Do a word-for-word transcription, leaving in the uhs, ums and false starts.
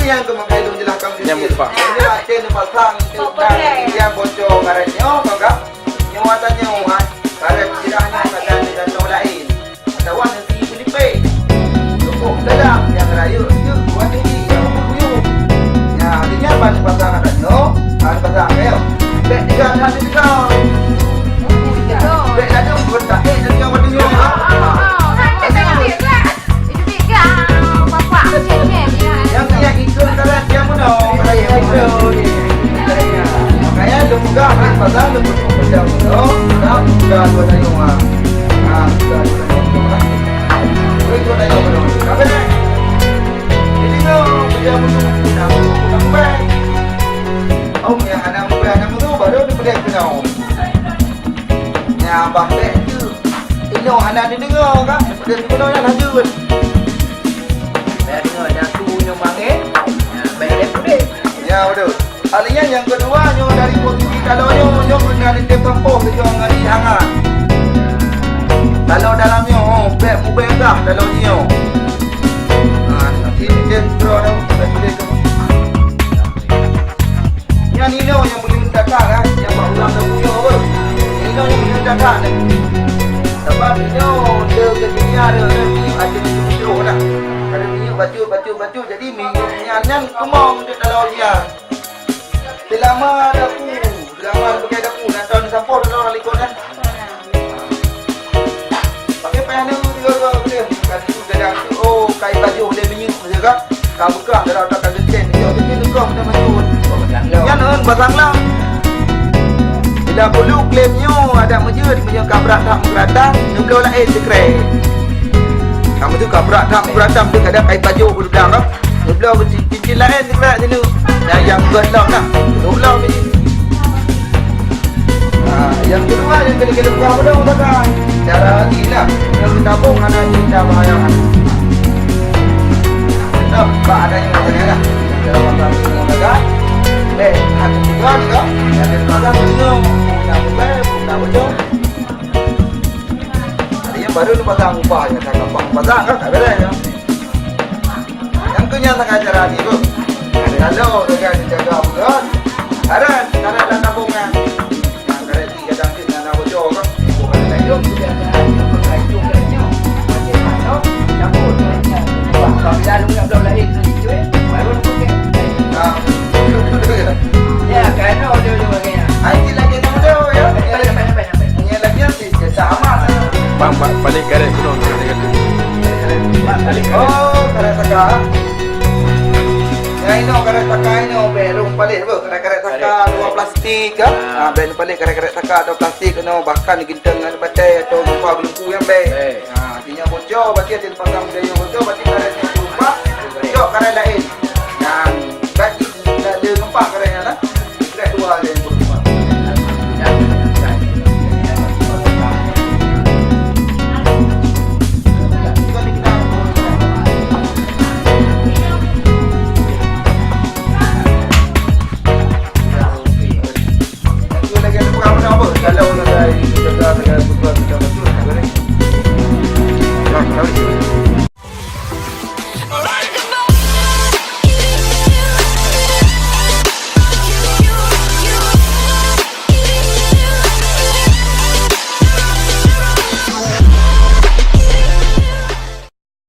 Nyang keumakai lôn jeulahkan. Nyang sikit. Meunyoe até neupasang, nyang bocor karet nyoe, maka nyoe ata nyoe, ha, karet sirah nyoe ka dan di danau laén. Atawa nasi Filipin. Cukup dalam nyang rayeuk jeuet dua tinggi nyang buyueng. Nya, di nyan ban pasang ata nyoe, ban pasang kayu. Bèk tiga hati tiga. Bèk ladôm buet tak, eh, dan nyoe batu nyoe. Nyang siap ikut dalam tiang meunoe, pada yang ikut. Makanya lu pegang, ha, pasal lu pegang meunoe, ha, pegang dua tayong, ha. Ha, pegang dua tayong, ha. Ikut tayong meunoe. Tapi, jadi lu, dia meunoe, dah meunoe, dah meunoe. Oh, yang anak muda, anak muda, baru dia pegang meunoe. Nya, abah bèk tu. Inoe hana dideungoe ka? Daripada sibunoe nyan lanjut. Dah deungoe, dah tu nyoe makan. Nah, baik dah pudeh. Ya, betul. Hal nyan nyang keudua, nyoe dari posisi taloe nyoe, nyoe keunan ditem sampôh, nyoe ngon air hangat. Taloe dalam nyoe, oh, bèk mubèe gah taloe nyoe. Ha, nanti ditem keudroe dah, kita boleh tu. Nyan inoe nyang meunyeun data, kan? Nyang bak ulang dah buyoe, kan? Inoe nyang meunyeun data, kan? Sabab inoe le keu dunia ada, ada minyeuk, ada minyeuk dah. Ada minyeuk bacut, bacut, bacut. Jadi minyeuk nyan, nyan keumong untuk dalam ujian. Selama dapu, selama pakai dapu, nak tahu ni sampah dalam likot, kan? Pakai payah neu, dua, dua, boleh. Bukan itu, kadang tu, oh, kai pajoh, dia minyeuk, macam kan? Ka beukah, dalam otak ka geucen, dia tu, dia tu, kau kena maju. Nyan, eh, basang lah. Bila bulu klaim nyoe, adak meujeuet, meunyoe ka brat that meugeuratan, neubloe laén sikrek. Kamu tu ka brat that meugeuratan, tu kadang kai pajoh, beudang, kan? Neubloe cincin laén sikrek sineuk. Nah, nyang keulom lah. Neubloe cincin. Ha, nyang keudua, nyang keu lhèe buah beudôh, Kakak. Cara lagi lah. Nyang geutabong hana cinta bahaya. Tetap bak ada nyang bahaya lah. Dalam masa ini, Kakak. Eh, hati juga ni, Kak. Yang ada pasang minum, nak bukai, nak bocor. Tadi yang baru tu pasang upah, yang tak gampang pasang, kan? Tak beres, ya. Nyang keu nyan sagai cara jih, beuh. Ada lalu sagai dijaga, beuh, kan? Ada, ada dalam kampung, kan? Nyang keu nyan kadang cit nyang na bocor, kan? Bukan ada jom, bukan ada jom, bukan ada jom, bukan ada jom. Bukan ada jom. Wah, kalau bila lu nak belum lahir, tu cuy, baru lu pakai. Ah. Ya, kan? Oh, dia, dia pakai. Ai, cit lagi tak ada, ya? Sampai, sampai, sampai, sampai. Hanya lagi, cit, cit, sama, sama. Bang, pa-, paling karet gunong, karet, karet. Oh, karet saka. Ya, ino karet saka ino, bèk lôn paléh apa? Karet-karet saka, karet dua plastik, kan? Ah, bèk lôn paléh karet-karet saka atau plastik, ino, bahkan digintong dengan batèe atau rupa belengku yang bèk. Bèk. Ah, artinya bocor, berarti ada pasang budaya bocor, berarti karet itu rupa. Cok karet lain,